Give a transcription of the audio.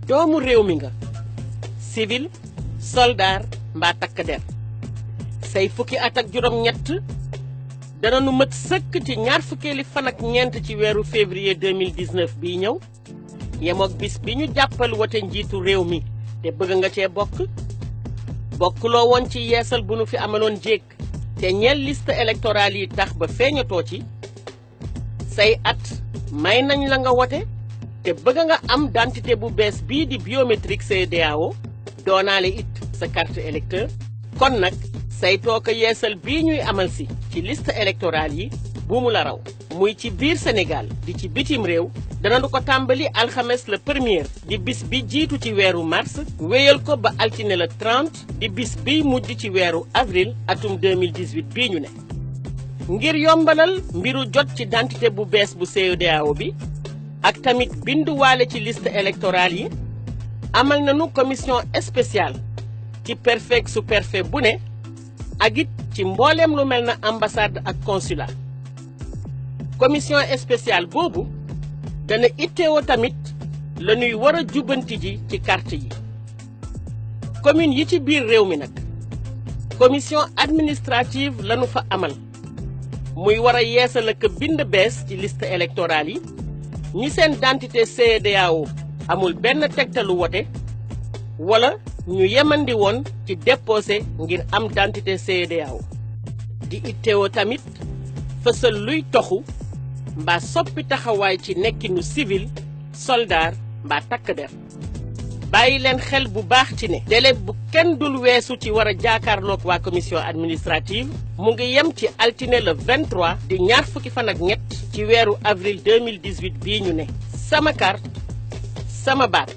doomu réew mi nga civil soldat mbaa takk der say fukki at ak juróom ñett dana nu mët sëkk ci ñaar fukkeeli fan ak ñeent ci weeru février 2019 bii ñëw yemook bis bi ñu jàppal wote njiitu réew mi te bëgg nga cee bokkuloo woon ci yeesal bu nu fi amaloon jéeg te ñeel liste électorale yi tax ba feeñatoo ci say at may nañ la nga wote te bëgg nga am identité bu bees bii di biométrique CEDEAO doonaale it sa carte électeur kon nag saytoo ko yeesal bii ñuy amal si ci liste électorale yi bu mu la raw muy ci biir Sénégal di ci bitim réew danañu ko tàmbali alxames le 1er di bis bi jiitu ci weeru mars wéyal ko ba altine le 30 di bis biy mujj ci weeru avril atum 2018 bii ñu ne ngir yombalal mbiru jot ci identité bu bees bu CEDEAO bi ak tamit binduwaale ci liste électorale yi amal nañu commission spéciale ci préfet ak sous-préfet bu ne ak it ci mbooleem lu mel na ambassade ak consulat commission spéciale boobu dana itteewoo tamit la ñuy war a jubbanti ji ci carte yi commune yi ci biir réew mi nag commission administrative lañu fa amal muy war a yeesal ak bind bees ci liste électorale yi ñi seen identité CEDEAO amul benn tegtalu wote wala ñu yemandi woon ci déposé ngir am identité CEDEAO di itteewoo tamit fësal luy toxu mbaa soppi taxawaay ci nekkinu civil soldat mbaa takk der bàyyi leen xel bu baax ci ne délai bu kenn dul weesu ci war a jaakaarloog waa commission administrative mu ngi yem ci altine le 23 di ñaar fukki fan ak ñett ci weeru avril 2018 bii ñu ne sama carte sama baat